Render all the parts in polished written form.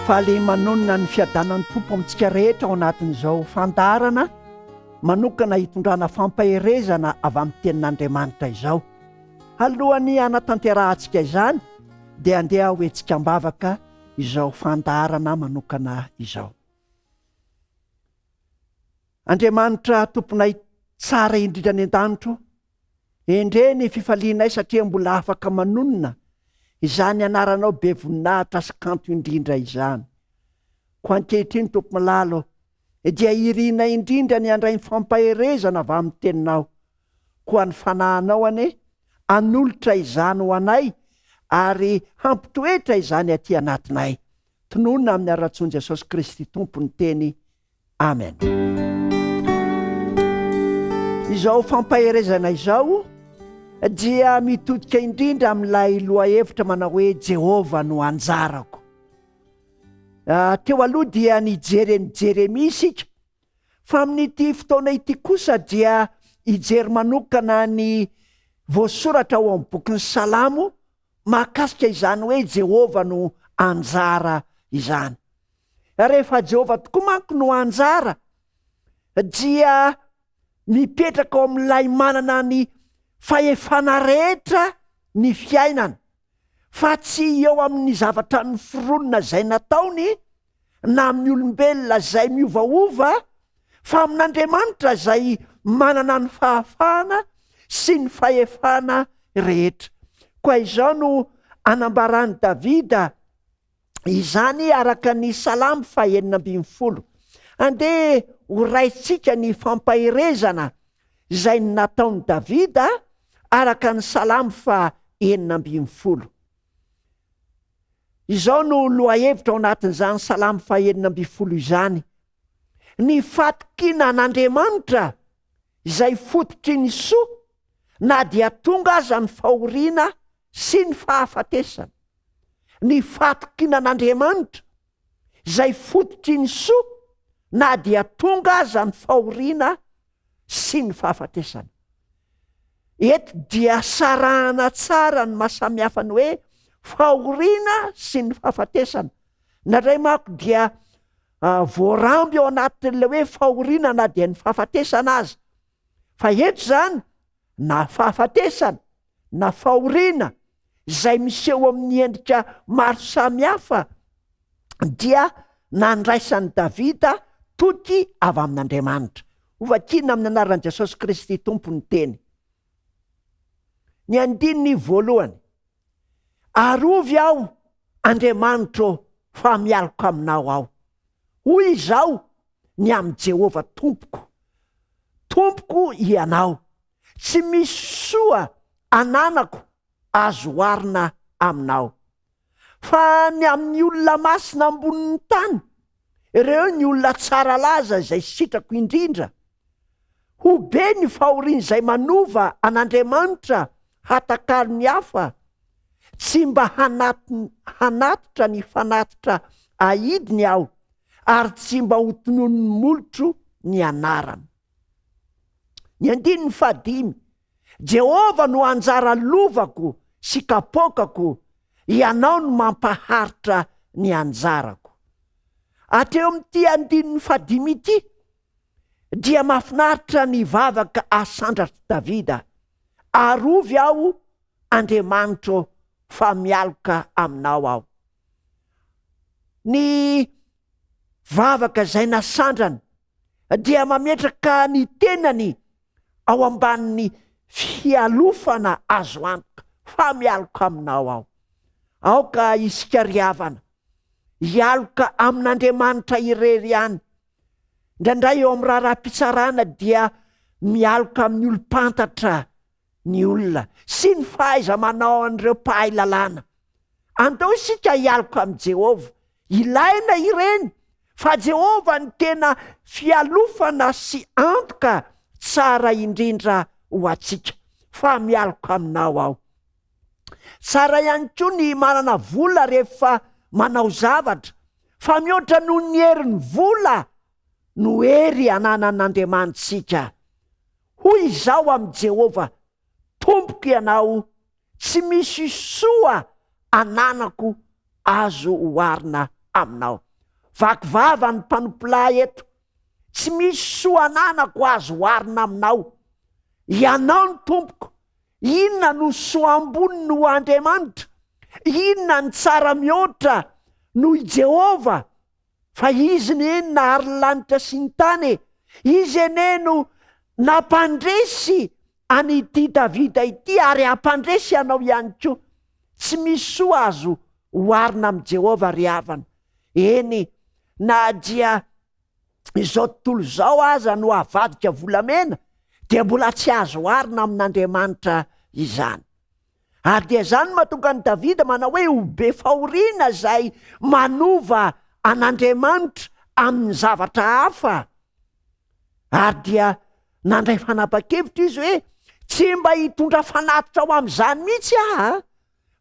Faly manonona ny fiadanan'ny Tompo amintsika rehetra ao anatin'izao fandaharana manokana hitondrana fampaherezana avy amin'ny tenin'Andriamanitra izao. Alohan'ny hanatanterahantsika izany dia andeha ho hetsika am-bavaka izao fandaharana manokana izao. Andriamanitra Tomponay tsara indrindra any an-danitra o, endre ny fifalianay satria mbola afaka manonona izany anaranao be voninahitra sy kanto indrindra izany. Koa ankehitriny Tompo malala o, dia irinay indrindra ny handray ny fampaherezana avy amin'ny teninao. Koa ny Fanahinao anie hanolotra izany ho anay ary hampitoetra izany aty anatinay. Tononina amin'ny aratsoan'i Jesosy Kristy Tompo ny teny. Amen. Izao fampaherezana izao dia mitodika indrindra amin'ilay lohahevitra manao hoe Jehovah no anjarako. Ah, teo aloha dia nijery an'i Jeremia isika, fa amin'ity fotoana ity kosa dia hijery manokana ny voasoratra ao amin'ny bokin'ny Salamo mahakasika izany hoe Jehovah no anjara izany. Rehefa Jehovah tokoa manko no anjara, dia mipetraka ao amin'ilay manana ny fahefana rehetra ny fiainana, fa tsy eo amin'ny zavatra noforonina izay nataony na amin'ny olombelona izay miovaova, fa amin'Andriamanitra izay manana ny fahafahana sy ny fahefana rehetra. Koa izao no anambaran'i Davida izany araka ny Salamo fahenina ambinifolo. Andeha horaisintsika ny fampaherezana izay nataon'i Davida araka ny Salamo faha-16. Izao no lohahevitra ao anatin'izany Salamo faha-16 izany, Ny fatokiana an'Andriamanitra izay fototry ny soa na dia tonga aza ny fahoriana sy ny fahafatesana. Ny fatokiana an'Andriamanitra izay fototry ny soa na dia tonga aza ny fahoriana sy ny fahafatesana. Eto dia sarahana tsara ny mahasamihafa ny hoe fahoriana sy ny fahafatesana. Indraindray manko dia voaramby ao anatin'ilay hoe fahoriana na dia ny fahafatesana aza. Fa eto izany na fahafatesana na fahoriana izay miseho amin'ny endrika maro samihafa dia nandraisan'i Davida toky avy amin'Andriamanitra. Hovakina amin'ny anaran'i Jesosy Kristy Tompo ny teny. Ny andininy voalohany. Arovy aho, Andriamanitro, fa mialoka aminao aho. Hoy izaho ny amin'i Jehovah Tompoko, Tompoko Ianao, tsy misy soa ananako azo oharina aminao. Fa ny amin'ny olona masina ambonin'ny tany, ireo ny olona tsara laza izay sitrako indrindra. Ho be ny fahorian'izay manova an'Andriamanitra hatakalo ny hafa, tsy mba hanatitra ny fanatitra ahidiny aho, ary tsy mba hotononin'ny molotro ny anarany. Ny andininy fahadimy, Jehovah no anjara lovako sy kapoakako, Ianao no mampaharitra ny anjarako. Hatreo amin'ity andininy fahadimy ity dia mahafinaritra ny vavaka asandratr'i Davida, Arovy aho, Andriamanitro, fa mialoka aminao aho. Ny vavaka izay nasandrany dia mametraka ny tenany ao ambanin'ny fialofana azo antoka fa mialoka aminao aho. Aoka isika ry havana hialoka amin'Andriamanitra irery ihany. Indraindray eo amin'ny raharaham-pitsarana dia mialoka amin'ny olom-pantatra ny olona sy ny fahaiza-manao an'ireo mpahay lalàna. Andao isika hialoka amin'i Jehovah. Ilaina ireny, fa Jehovah no tena fialofana sy antoka tsara indrindra ho antsika. Fa mialoka aminao aho. Tsara ihany koa ny manana vola rehefa manao zavatra, fa mihoatra noho ny herin'ny vola no hery ananan'Andriamanitsika. Hoy izaho amin'i Jehovah, Tompoko ianao, tsy misy soa ananako azo oharina aminao. aminao. Vaky vava ny mpanompolahy eto. Tsy misy soa ananako azo oharina aminao. Ianao no Tompoko. Inona no soa ambony noho Andriamanitra? Inona ny tsara mihoatra noho i Jehovah? Fa Izy anie no nahary ny lanitra sy ny tany e! Izy anie no nampandresy an'ity Davida ity ary hampandresy anao ihany koa. Tsy misy soa azo oharina amin'i Jehovah ry havana. Eny, na dia izao tontolo izao aza no avadika volamena, dia mbola tsy azo oharina amin'Andriamanitra izany. Ary dia izany no mahatonga an'i Davida manao hoe ho be fahoriana izay manova an'Andriamanitra amin'ny zavatra hafa. Ary dia nandray fanapa-kevitra izy hoe tsy mba hitondra fanatitra ho amin'izany mihitsy aho,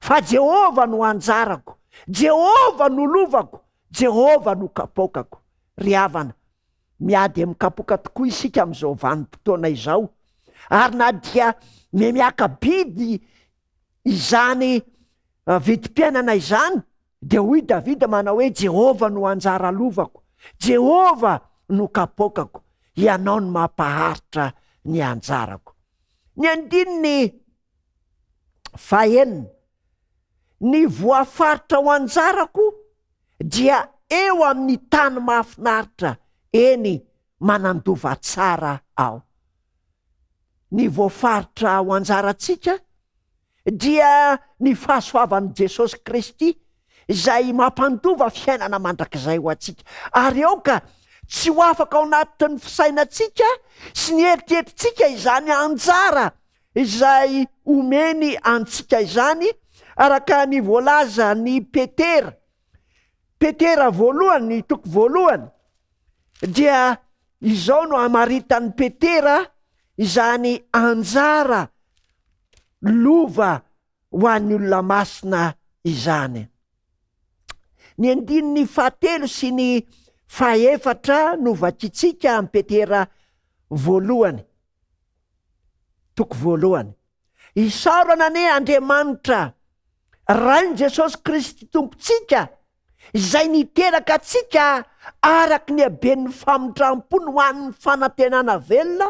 fa Jehovah no anjarako, Jehovah no lovako, Jehovah no kapoakako. Ry havana, Miady amin'ny kapoaka tokoa isika amin'izao vanim-potoana izao, ary na dia mihamiaka-bidy izany vidim-piainana izany, dia hoy Davida manao hoe, Jehovah no anjara lovako, Jehovah no kapoakako, Ianao no mampaharitra ny anjarako. Ny andininy fahenina, Ny voafaritra ho anjarako dia eo amin'ny tany mahafinaritra, eny, manandova tsara aho. Ny voafaritra ho anjarantsika dia ny fahasoavan'i Jesosy Kristy izay mampandova fiainana mandrakizay ho antsika. Ary aoka tsy ho afaka ao anatin'ny fisainantsika sy ny eritreritritsika izany anjara izay omeny antsika izany, araka ny voalazan'i Petera. Petera voalohany, ny toko voalohany, dia izao no amaritan'i Petera izany anjara lova ho an'ny olona masina izany. Ny andininy fahatelo sy ny fahefatra no vakintsika amin'i Petera voalohany, toko voalohany. Isaorana anie Andriamanitra, Rain'i Jesosy Kristy Tompontsika, izay niteraka antsika araka ny haben'ny famindram-pony ho an'ny fanantenana velona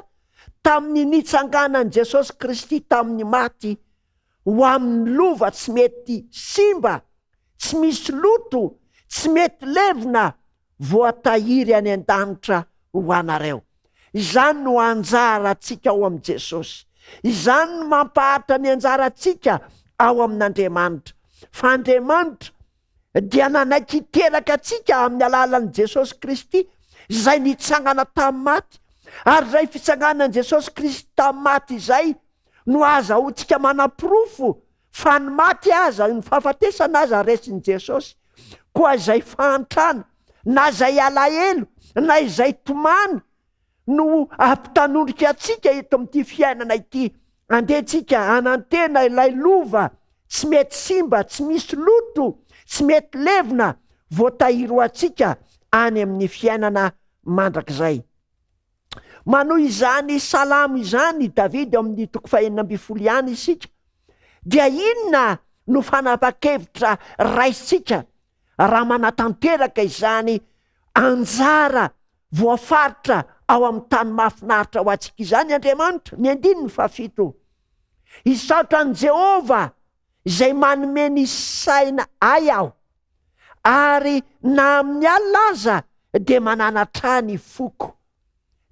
tamin'ny nitsanganan'i Jesosy Kristy tamin'ny maty ho amin'ny lova tsy mety simba, tsy misy loto, tsy mety levona, voatahiry any an-danitra ho anareo. Izany no anjarantsika ao amin'i Jesosy. Izany no mampaharitra ny anjarantsika ao amin'Andriamanitra. Fa Andriamanitra dia nanaiky hiteraka antsika amin'ny alalan'i Jesosy Kristy izay nitsangana tamin'ny maty. Ary izay fitsanganan'i Jesosy Kristy tamin'ny maty izay no ahazahoantsika manaporofo fa ny maty aza, ny fahafatesana aza resin'i Jesosy. Koa izay fahantrana, na izay alahelo, na izay tomany no hampitanondrika antsika eto amin'ity fiainana ity. Andeha tsika hanantena ilay lova tsy mety simba, tsy misy loto, tsy mety levona voatahiry ho antsika any amin'ny fiainana mandrakizay. Manohy izany salamo izany i Davida eo amin'ny toko fahenina ambin'ny folo ihany isika. Dia inona no fanapa-kevitra raisintsika raha manatanteraka izany anjara voafaritra ao amin'ny tany mahafinaritra ho antsika izany Andriamanitra? Ny andininy fahafito. Hisaotra an'i Jehovah izay manome ny saina ahy aho, ary na amin'ny alina aza dia mananatra ahy ny foko.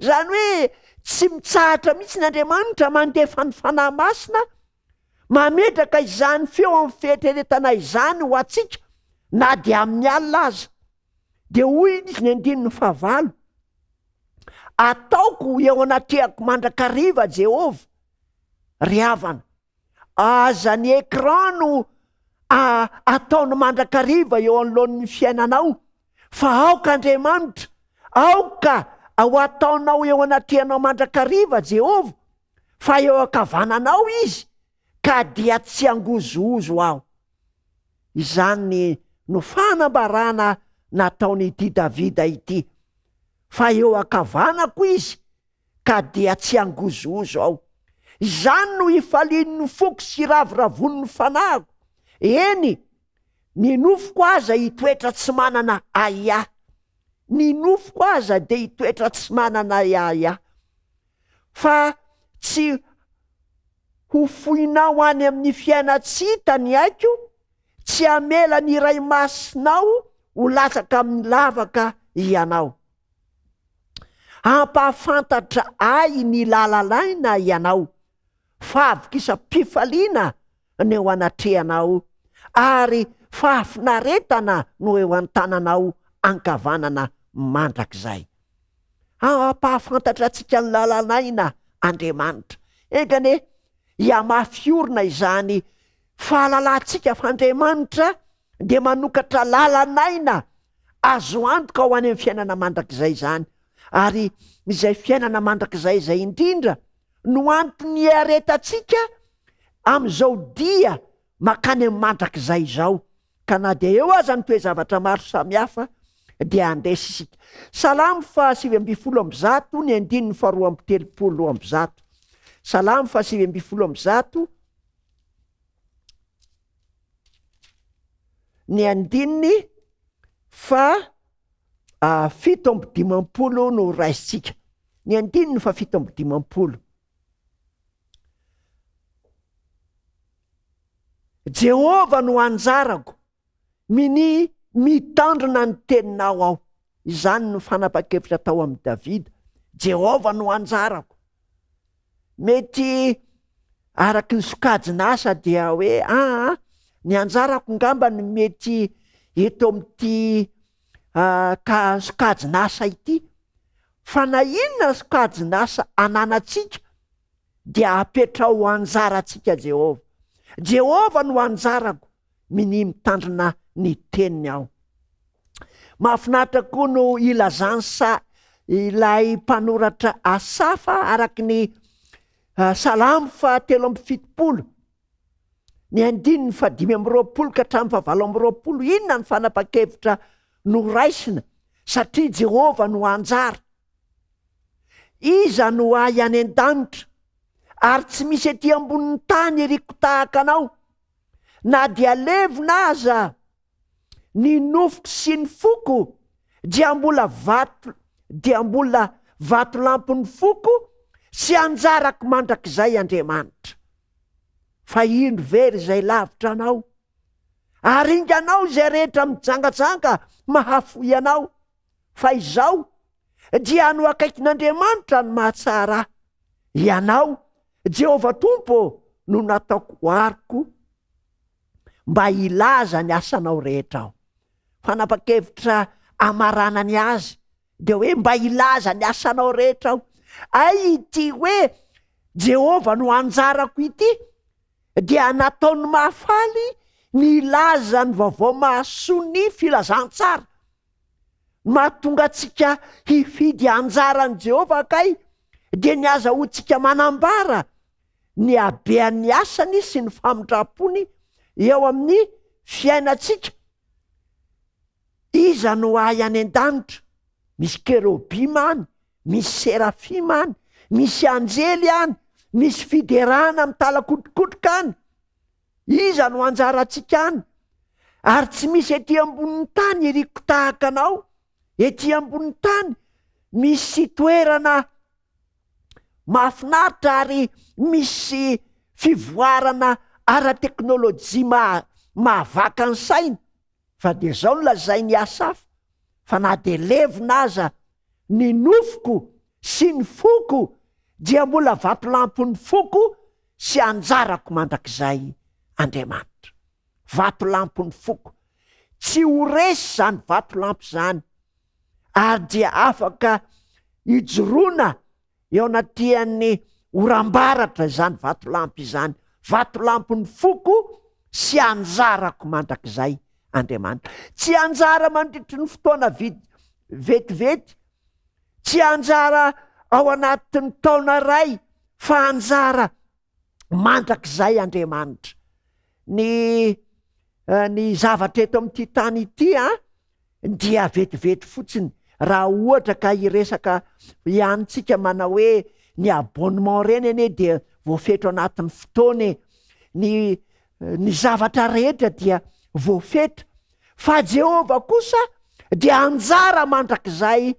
Izany hoe tsy mitsahatra mihitsy ny Andriamanitra mandefa ny Fanahy Masina mametraka izany feo amin'ny fieritreretana izany ho antsika na dia amin'ny alina aza. Dia hoy izy ny andininy fahavalo, Ataoko eo anatrehako mandrakariva Jehovah, ry havana. Aza ny écran no ataony mandrakariva eo anoloan'ny fiainanao, fa aoka Andriamanitra, aoka ho ataonao eo anatrehanao mandrakariva Jehovah, fa eo ankavananao Izy, ka dia tsy hangozohozo aho. Izany no fanambarana nataon'ity Davida ity, fa eo ankavanako Izy, ka dia tsy hangozohozo aho. Izany no hifalian'ny foko sy hiravoravoan'ny fanahiko. Eny, Ny nofoko aza hitoetra tsy manana ahiahy. Ny nofoko aza dia hitoetra tsy manana ahiahy. Fa tsy ho foinao any amin'ny fiainan-tsy hita ny aiko, tsy hamela ny Iray Masinao ho latsaka amin'ny lavaka Ianao. Hampahafantatra ahy ny lalalaina Ianao, fahavokisam-pifaliana no eo anatrehanao, ary fahafinaretana no eo an-tananao ankavanana mandrakizay. Hampahafantatra antsika ny lalan'aina Andriamanitra. Enga anie hihamafy orina izany fahalalantsika fa Andriamanitra dia manokatra lalan'aina azo antoka ho any amin'ny fiainana mandrakizay izany, ary izay fiainana mandrakizay izay indrindra no antony iaretantsika amin'izao dia mankany amin'ny mandrakizay izao, ka na dia eo aza ny toe-javatra maro samihafa dia handresy isika. Salamo faha 119 ny andininy faha 132. Salamo faha 119 ny andininy faha 57 no raisintsika. Ny andininy faha 57. Jehovah no anjarako, minia mitandrina ny teninao aho. Izany no fanapan-kevitra tao amin'i Davida, Jehovah no anjarako. Mety araky ny sokajin'asa dia hoe aa ny anjarako ngamba no mety eto amin'ity ka sokajin'asa ity. Fa na inona sokajin'asa ananantsika dia apetraho ho anjarantsika Jehovah. Jehovah no anjarako, minia mitandrina ny teniny aho. Mahafinaritra koa no ilazan'i sa ilay mpanoratra Asafa araka ny Salamo faha 73, ny andininy faha 25 ka hatramin'ny faha 28, inona ny fanapan-kevitra noraisina satria Jehovah no anjara. Iza no ahy any an-danitra, ary tsy misy ety ambonin'ny tany iriko tahaka anao, na dia levona aza ny nofoko sy ny foko dia mbola vato dia mbola vatolampin'ny foko sy anjarako mandrakizay Andriamanitra. Fa indro very izay lavitra anao, aringanao izay rehetra mijangajanga mahafoy anao. Fa izao dia any ho akaikin'Andriamanitra ny mahatsara ahy. Ianao, Jehovah Tompo ô, no nataoko ho aroko mba hilaza ny asanao rehetra aho. Fanapa-kevitra amaranany azy dia hoe mba hilaza ny asanao rehetra aho. Ay ity hoe Jehovah no anjarako ity dia nataony mahafaly ny hilaza ny vaovao mahasoa ny filazantsara. Ny mahatonga antsika hifidy anjara an'i Jehovah kay dia ny azahoantsika manambara ny habean'ny asany sy ny famindram-pony eo amin'ny fiainantsika. Iza no ahy any an-danitra? Misy kerobima any, misy serafima any, misy anjely any, misy fiderana mitalakotrokotroka any. Iza no anjarantsika any? Ary tsy misy ety ambonin'ny tany iriko tahaka anao. Ety ambonin'ny tany misy toerana mahafinaritra ary misy fivoarana ara-teknolojia mahavaka ny saina. Fa dia izao no lazain'i Asafa, Fa na dia levona aza ny nofoko sy ny foko, dia mbola vatolampin'ny foko sy anjarako mandrakizay Andriamanitra. Vatolampin'ny foko. Tsy ho resy izany vatolampy izany, ary dia afaka ijoroana eo anatrehan'ny oram-baratra izany vatolampy izany, vatolampin'ny foko sy anjarako mandrakizay Andriamanitra. Tsy anjara mandritry ny fotoana vetivety, tsy anjara ao anatin'ny taona iray fa anjara mandrakizay Andriamanitra. Ny ny zavatra eto amin'ity tany ity an, dia vetivety fotsiny raha ohatra ka hiresaka ihany tsika manao hoe ny abonnement ireny anie dia voafetra anatin'ny fotoana e, ny ny zavatra rehetra dia voafetra, fa Jehovah kosa dia anjara mandrakizay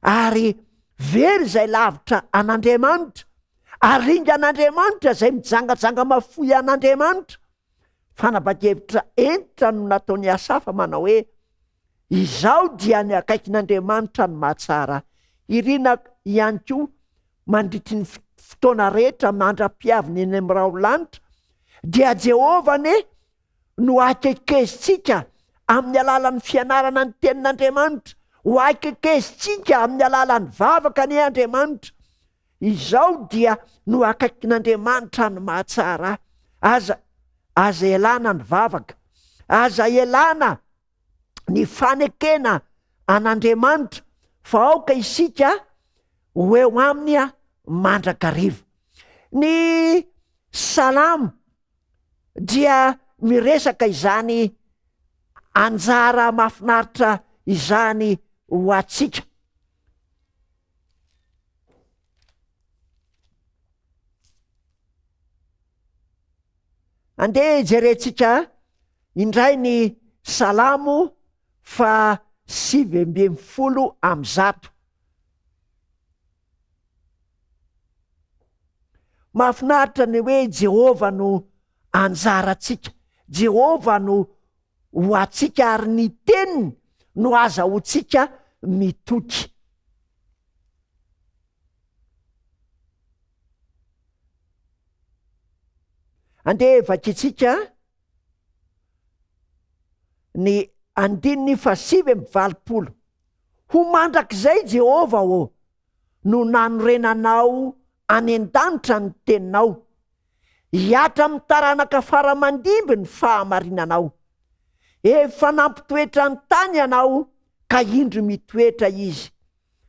ary very izay lavitra an'Andriamanitra, ary ringan'Andriamanitra izay mijangajanga mafoy an'Andriamanitra. Fanapahan-kevitra hentitra no nataon'i Asafa manao hoe, Izaho dia ny akaikin'Andriamanitra no mahatsara. Irina ihany koa mandritry ny fotoana rehetra mandra-piaviny eny amin'ny raholanitra, dia Jehovah anie no akekezintsika amin'ny alalan'ny fianarana ny Tenin'Andriamanitra, ho akekezintsika amin'ny alalan'ny vavaka anie Andriamanitra. Izao dia no akaikin'Andriamanitra no mahatsara ahy. Aza, aza ialana ny vavaka. Aza ialana ny fanekena an'Andriamanitra fa aoka isika ho eo aminy mandrakariva. Ny Salamo dia miresaka izany anjara mahafinaritra izany ho antsika. Andeha hijerentsika indray ny Salamo faha 119. Mahafinaritra ny hoe Jehovah no anjarantsika, Jehovah no ho antsika ary ny teniny no azahoantsika mitoky. Andeha vakintsika ny andininy fahasivy amby 80. Ho mandrakizay Jehovah ô, no nanorenanao any an-danitra ny teninao. Hihatra amin'ny taranaka fara aman-dimby ny fahamarinanao. Efa nampitoetra ny tany ianao ka indro mitoetra izy.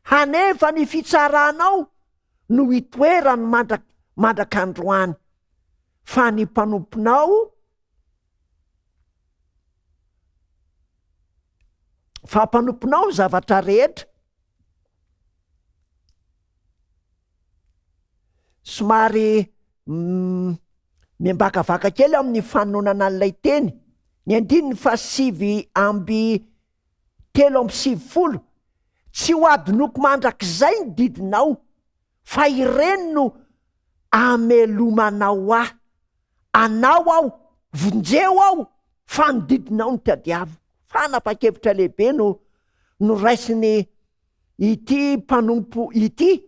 Hanefa ny fitsaranao no itoerany mandrak'androany, fa ny mpanomponao fa mpanomponao ny zavatra rehetra. Somary miambakavaka kely amin'ny fanononana an'ilay teny, ny andininy fahasivy amby 93, Tsy ho adinoko mandrakizay ny didinao, fa ireny no amelomanao ahy. Anao aho, vonjeo aho, fa ny didinao no tadiaviko. Fanapahan-kevitra lehibe no noraisiny ity mpanompo ity.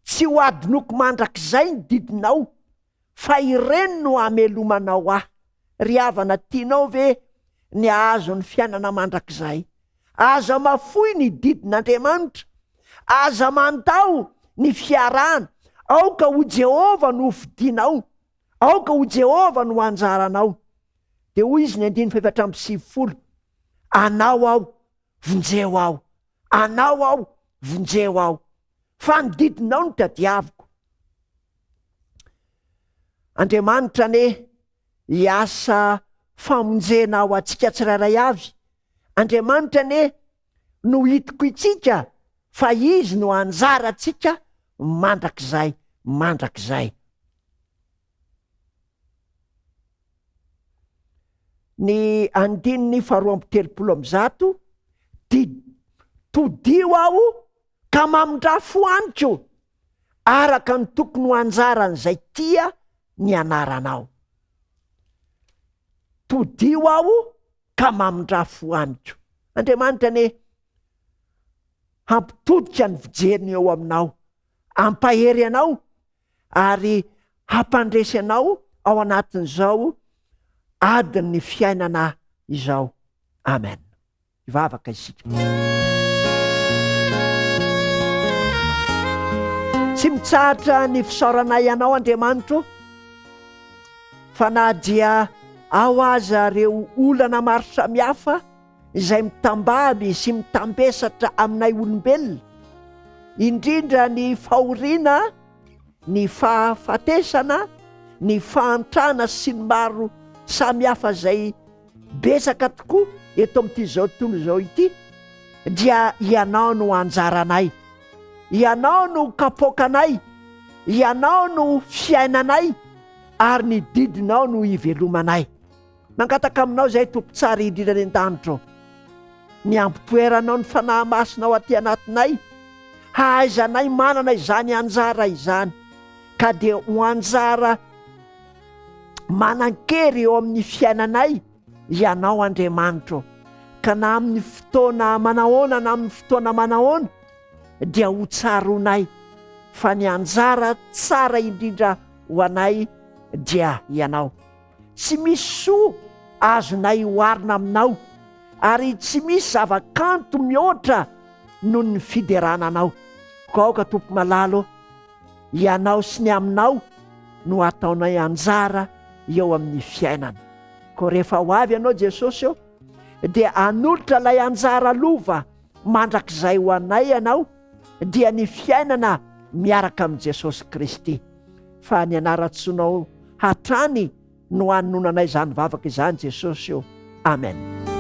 Tsy ho adinoko mandrakizay ny didinao, Fa ireny no hamelomanao ahy. Ry havana, tianao ve ny hahazo ny fiainana mandrakizay? Aza mafoy ny didin'Andriamanitra. Aza mandao ny fiarahana. Aoka ho Jehovah no hofidinao. Aoka ho Jehovah no anjaranao. Dia hoy izy ny andininy fahefatra amby 90, Anao aho, vonjeo aho. Anao aho, vonjeo aho. Fa ny didinao no tadiaviko. Andriamanitra anie hiasa famonjena ho antsika tsirairay avy. Andriamanitra anie no hitokintsika fa Izy no anjarantsika mandrakizay mandrakizay. Ny andininy faharoa amby 130, Di- Todio aho ka mamindrà fo amiko araka ny tokony ho anjaran'izay tia ny anaranao. Todio aho ka mamindrà fo amiko. Andriamanitra anie hampitodika ny fijeriny eo aminao, hampahery anao ary hampandresy anao ao anatin'izao adin'ny fiainana izao. Amen. Hivavaka isika. Tsy mitsahatra ny fisaoranay Anao Andriamanitro fa na dia ao aza ireo olana maro samihafa izay mitambaby sy mitambesatra aminay olombelona, indrindra ny fahoriana, ny fahafatesana, ny fahantrana sy ny maro samihafa izay betsaka tokoa eto amin'ity izao tontolo izao ity, dia Ianao no anjaranay. Ianao no kapoakanay, Ianao no fiainanay, ary ny didinao no ivelomanay. Mangataka aminao izahay Tompo tsara indrindra any an-danitra ô, ny hampitoeranao ny Fanahy Masina ao aty anatinay, hahaizanay manana izany anjara izany, ka dia ho anjara manan-kery eo amin'ny fiainanay Ianao Andriamanitra ô, ka na amin'ny fotoana manahoana na amin'ny fotoana manahoana dia ho tsaroanay fa ny anjara tsara indrindra ho anay dia Ianao. Tsy misy soa azonay oharina aminao, ary tsy misy zava-kanto mihoatra noho ny fiderana anao. Koa aoka, Tompo malala ô, Ianao sy ny aminao no hataonay anjara eo amin'ny fiainana. Koa rehefa ho avy Ianao, Jesosy ô, dia hanolotra ilay anjara lova mandrakizay ho anay Ianao, dia ny fiainana miaraka amin'i Jesosy Kristy. Fa ny anaran-tsoanao hatrany no hanononanay izany vavaka izany Jesosy ô. Amen.